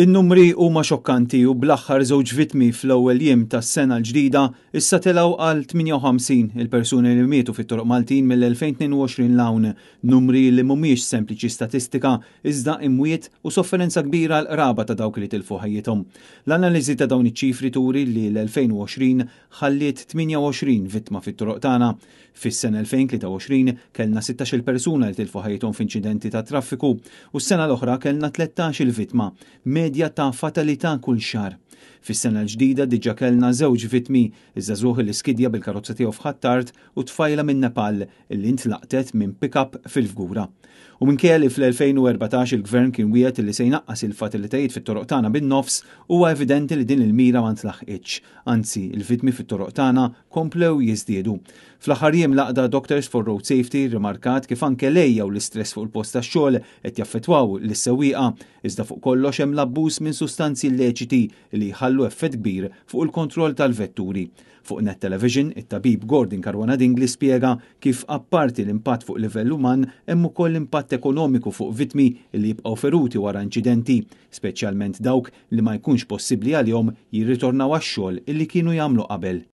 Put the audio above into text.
In-numri huma xokkanti u bl-aħħar żewġ vittmi fl-ewwel jiem tas-sena l-ġdida issa telgħu għal 58 il-persuni li mietu fit-toroq Maltin mill-2022 'l hawn, numri li mhumiex sempliċi statistika iżda imwiet u sofferenza kbira għall-qraba ta' dawk li tilfu ħajjithom. L-analiżi ta' dawn iċ-ċifri turi li l-2020 ħalliet 28 vittma fit-toroq tagħna. Fis-sena 2023 kellna 16-il persuna li tilfu ħajjithom f'inċidenti tat-traffiku u s-sena l-oħra kellna 13-il vittma, medja ta' fatalità kull xahar. Fis-sena l-ġdida diġà kellna żewġ vittmi, iż-żagħżugħ li skidja bil-karozza tiegħu f'Ħ'Attard u tfajla minn Nepal li ntlaqtet minn pick-up fil-Fgura. U minkejja li fl-2014 il-Gvern kien wiegħed li se jnaqqas il-fatalitajiet fit-toroq tagħna bin-nofs, huwa evidenti li din il-mira ma ntlaħqitx. Anzi, il-vittmi fit-toroq tagħna komplew jiżdiedu. Fl-aħħar jiem l-għaqda Doctors for Road Safety rimarkat kif anke l-għeja u l-istress fuq il-post tax-xogħol qed jaffettwaw lis-sewwieqa, iżda fuq kollox hemm l-abbuż minn sustanzi illeċiti li jħallu effett kbir fuq il-kontroll tal-vetturi. Fuq Net Television, it-tabib Gordon Caruana Dingli spjega kif apparti l-impatt fuq livell uman hemm ukoll impatt ekonomiku fuq vittmi li jibqgħu feruti wara inċidenti, speċjalment dawk li ma jkunx possibbli għalihom jirritornaw għax-xogħol illi kienu jagħmlu qabel.